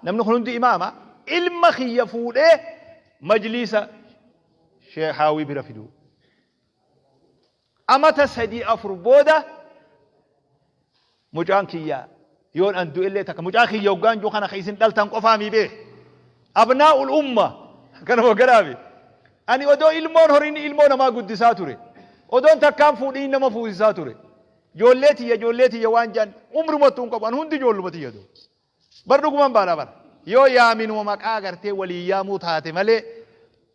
Namni kun hundi imaama. Ilma kiyya fuudhee majliisa Sheekh Haawii bira fiduu. Amata 3 4 booda mucaan kiyya yoon an du'ellee takka mucaa kiyya hoggaan jiru kana ka isin dhaltan qofaa mii beek. Abnaa'ul umma kana hogganaami. Ani odoo ilmoon horiin ilmoo namaa guddisaa ture. Odoon takkaan fuudhiin nama fuusisaa ture. Ijoollee tiyya ijoollee tiyya waan jaan umrumattuu hin qabu. An hundi ijoolluma tiyya ture. Bar dhuguman baana bar. Yoo yaaminuma maqaa gartee walii yaamuu taate malee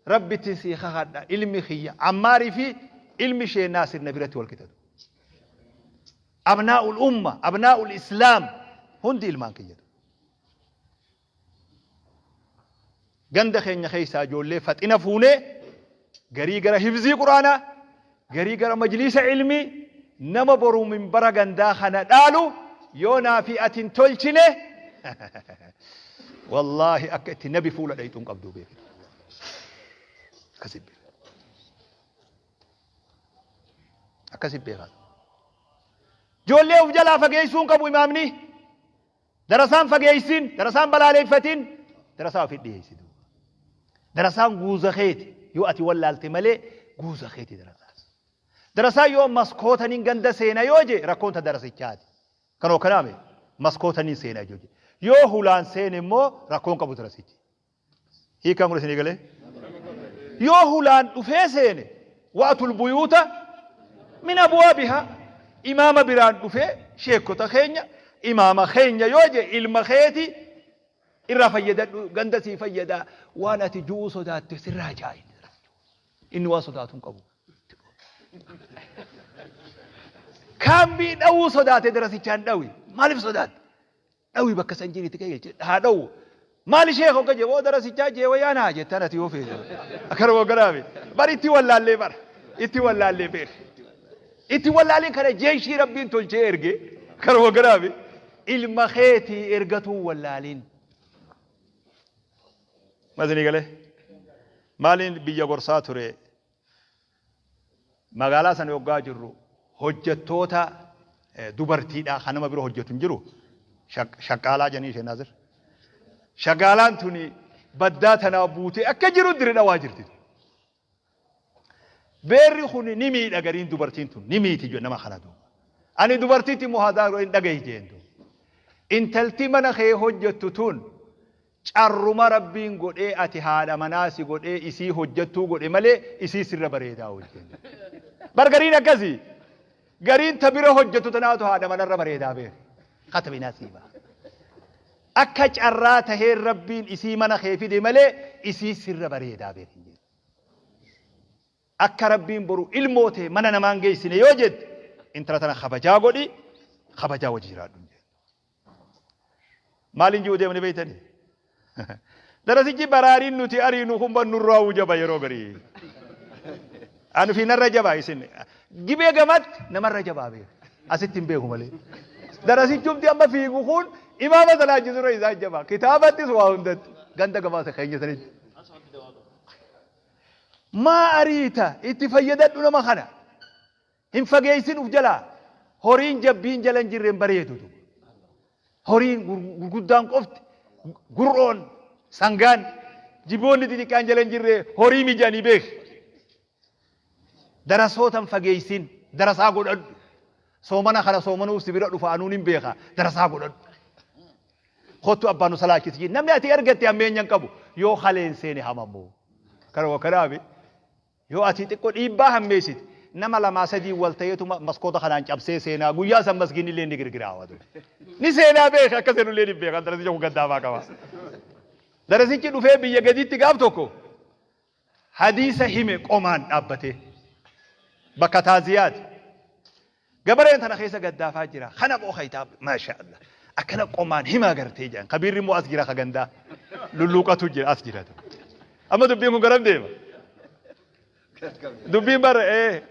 Rabbitti sii kakadha ilmi kiyya Ammaarii fi ilmi ishee Naasir na biratti wal qixatu. Abnaa'ul umma, abnaa'ul islaam hundi ilmaan kiyyatu. Ganda keenya keessaa ijoollee faxina fuunee garii gara hifzii quraanaa, garii gara majliisa ilmii nama boru minbara gandaa kana dhaalu yoo naa fi ati hin tolchine wallaahi akka itti nabi fuula dhayxu hin qabdu beeki. Akkasi beeka. Akkasi beeka. Ijoollee of jalaa fageessuu hin qabu imaamni. Darasaan fageessin, darasaan balaaleeffatin, darasaa ofi dhiyeessi duuba. Darasaan guuza keeti yoo ati wallaalte malee guuza keeti darasaan. Darasaan yoo maskootaniin ganda seena yoo je rakkoon ta darasichaati. Kan hokkanaame maskootaniin seena yoo je. Yoo hulaan seene immoo rakkoon qabu darasichi. Hiikaan kun isinii galee? Yoo hulaan dhufee seene wa'atul buyuuta min abwaabihaa imaama biraan dhufee sheekota keenya imaama keenya yoo je ilma keeti irraa fayyadadhu ganda sii fayyadaa waan ati ju'uu sodaatte sirraa jaa'i. Inni waan sodaatu hin qabu. Kaambii dhawuu sodaate darasichaan dhawi. Maaliif sodaatte? Dhawi bakka san jiriti ka'e jechuudha. Haa dhawu. Maali sheekh hogga jee boo darasichaa jee wayyaa naa jettan ati yoo feete. Akkana hogganaami. Bar itti wallaallee bar. Itti wallaallee beek. Itti wallaaleen kana jeeshii rabbiin tolchee erge. Akkana hogganaami. Ilma keetii ergatuu wallaaliin. Masinii galee. Maaliin biyya gorsaa ture. Magaalaa sana yoggaa jirru hojjettoota dubartiidhaa kan nama bira hojjetu hin jiru. Shaqqaalaa jedhanii isheen Naasir. Shagaalaan tuni baddaa tanaa buutee akka jiru dire dhawaa jirti. Beerri kun ni miidha gariin dubartiin tun ni miiti jedhu nama kana duuba. Ani dubartiitti immoo haadaa hin dhagahi jeen duuba. Intalti mana kee hojjettu tun Carruma Rabbiin godhee ati haadha manaa si godhee isii hojjattuu godhe malee isii sirra bareedaa hojjenne. Bar gariin akkasi. Gariin ta bira hojjattu tanaatu haadha manarra bareedaa beek. Katabi nasiiba. Akka carraa taheen Rabbiin isii mana kee fide malee isii sirra bareedaa beek. Akka Rabbiin boru ilmoo tee mana namaan geessine yoo jette intala tana kabajaa godhi kabajaa wajji jiraadhu. Maaliin ji'uu deemni beeytanii? Darasichi baraariin nuti ariinu kun ban nurraa jaba yeroo garii. Anu fi narra jabaa isin. Gibee gamatti namarra jabaa beeku. Asitti hin beeku malee. Darasichumti amma fiigu kun imaama salaachisurra isaa jabaa. Kitaabattis waa hundatti. Ganda gabaasa keenya sanitti. Maa ariita itti fayyadadhu nama kana. Hin fageessin uf jalaa. Horiin jabbiin jala hin jirre hin bareedu. Horiin gurguddaan qofti gur'oon sangaan jiboonni xixiqqaan jala hin jirre horii mijanii beek. Darasoota hin fageessin darasaa godhadhu. Soomana kana soomanuuf si bira dhufa anuun hin beeka darasaa godhadhu. Kottu abbaa nu salaachisi namni ati ergatte hammeenya hin qabu yoo kaleen seene hamammoo. Kanuma kanaafi Yoo ati xiqqo dhiibbaa hammeessite nama lamaa sadiin wal ta'eetuma maskoota kanaan cabsee seenaa guyyaa san masgiinni illee ni girgiraawa ture. Ni seenaa beeka akka seenu illee ni beeka darasicha kun gaddaafaa qaba. Darasichi dhufee biyya gadiitti gaaf tokko hadiisa hime qomaan dhaabbatee bakka taaziyaati. Gabareen tana keessa gaddaafaa jira. Kana boo kaytaa maasha Allah. Akkana qomaan himaa gartee jedhan. Kabiirri immoo as jira ka gandaa. Lulluuqatu jira as jira. Amma dubbiin kun garam deema? Dubbiin bar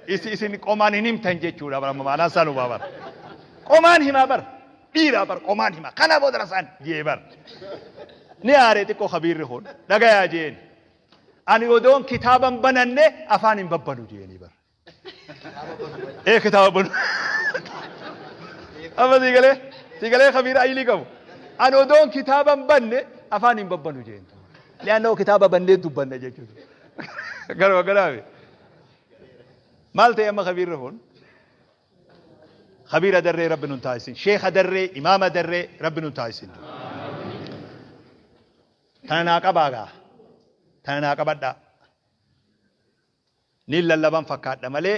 isin qomaan hin himtan jechuudha bara maanaan sanumaa bara. Qomaan himaa bar. Dhiiraa bar qomaan himaa. Kana booda rasaan jee bar. Ni aaree xiqqoo kabiirri kun. Dhagayaa jeen. Ani odoon kitaaban bananne afaan hin babbanu jeeni bar. Ee kitaaba banu. Amma sii galee sii galee kabiira ayilii qabu. An odoon kitaaba hin banne afaan hin babbanu jeen. Li'annoo kitaaba bannee dubbanna jechuudha. Garuma kanaafi. Maal ta'e amma kabiirri kun? Kabiira darree Rabbi nun taasisin. Sheekha darree, imaama darree Rabbi nun taasisin. Tana naa qabaa gaa. Tana naa qabadhaa. Niin lallaban fakkaadha malee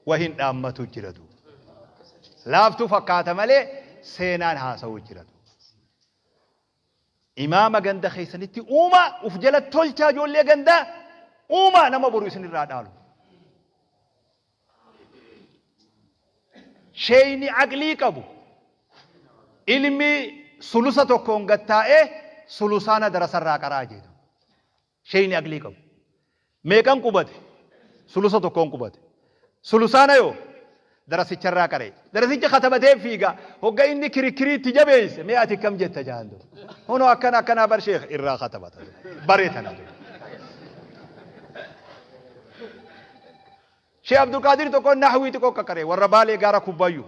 wahin dhaammatu jira duuba. Laaftuu fakkaata malee seenaan haasa'uu jira duuba. Imaama ganda keessanitti uumaa uf jala tolchaa ijoollee gandaa uumaa nama boru isinirraa dhaalu. Sheeyni aqlii qabu ilmi sulusa tokkoon gattaa'ee sulusaana darasarraa qaraa jedhu. Sheeyni aqlii qabu. Meeqan qubate? Sulusa tokkoon qubate. Sulusaana yoo? Darasicharraa qara'e. Darasichi katabatee fiiga. Hogga inni kirikkirii itti jabeesse mee ati kam jetta jaan duuba. Hunoo akkana akkanaa bar sheekh irraa katabata. Baree tana duuba. Sheekh Abdulqaadir tokko nahwii xiqqoo qaqqare warra Baalee gaara kubbayyu.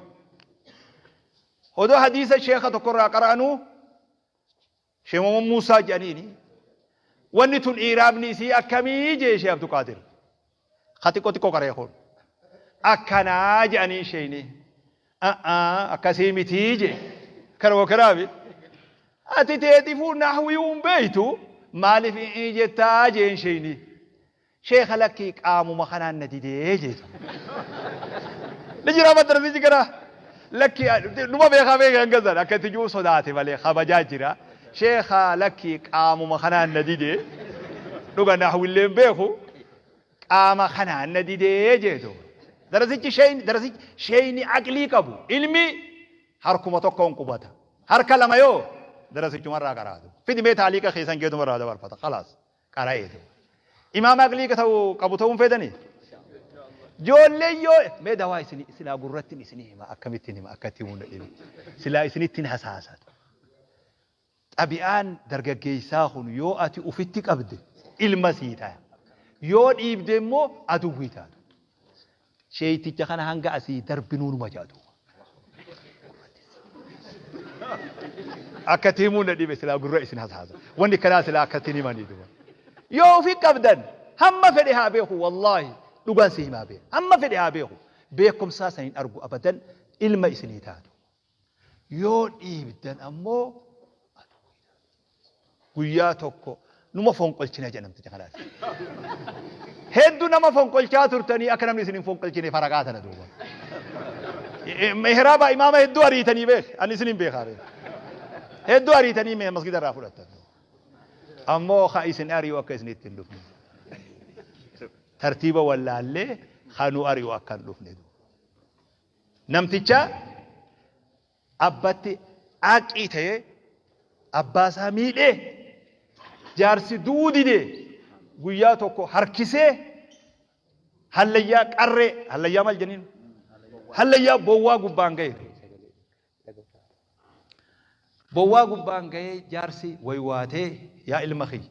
Odoo hadiisa sheekha tokkorraa qara'anuu Sheikh Muhammad Muusaa jedhaniini wanni tun iiraabni isii akkamii jee Sheikh Abduqaadir. Ka xiqqoo xiqqoo qaree kun. Akkanaa jedhaniin sheeyni. A'aa akkasii mitii jee. Kanuma kanaafi. Ati teetifuu nahwii hin beeytu maaliif i'ii jettaa jeen sheeyni. Sheekha lakkii qaamuma kanaan na didee jeetu. Ni jira madrasichi gara lakkii numa beekaa beekaa hanga sana akka itti jiru sodaate malee kabajaa jira. Sheekha lakkii qaamuma kanaan na didee dhuga nahwillee hin beeku qaama kanaan na didee jeetu. Darasichi sheeyni darasichi sheeyni aqlii qabu ilmi harkuma tokkoon qubata. Harka lama yoo darasichumarraa qaraatu. Fidi mee taaliiqa keessan jeetumarraa dabarfata. Khalaas. Qara'ee duuba. Imaama aqlii ta'u qabu ta'uu hin feetanii? Ijoollee yoo mee dawaa isin silaa gurrattiin isinii hima akkamittiin hima akkatti himuu na dhibe. Silaa isinittiin hasaasatu. Xabi'aan dargaggeessaa kun yoo ati ufitti qabde ilma sii ta'a. Yoo dhiibde immoo aduwwii taatu. Sheeyticha kana hanga asii darbinuu numa jedha duuba. Akkatti himuu na dhibe silaa gurra isin hasaasa. Wanni kanaa silaa akkatti hin himanii duuba. Yoo ofi qabdan hamma fedhe haa beeku wallaahi dhugaan si himaa beeku. Hamma fedhe haa beeku. Beekumsaa san hin argu abadan ilma isinii taatu. Yoo dhiibdan ammoo guyyaa tokko numa fonqolchina jedha namticha kanaas. Hedduu nama fonqolchaa turtanii akka namni isin hin fonqolchine faraqaa tana duuba. Mihraaba imaama hedduu ariitanii beek ani isin hin beekaa beek. Hedduu ariitanii mee masgida irraa fudhattan. Ammoo ka isin ari'u akka isinitti hin dhufne. Tartiiba wallaallee ka nu ari'u akka hin dhufne. Namticha abbatti aaqqii ta'ee abbaa isaa miidhee jaarsi du'uu didee guyyaa tokko harkisee hallayyaa qarree hallayyaa maal jenniin hallayyaa bowwaa gubbaan ga'e. Bowwaa gubbaan ga'ee jaarsi waywaatee yaa ilma kiyya.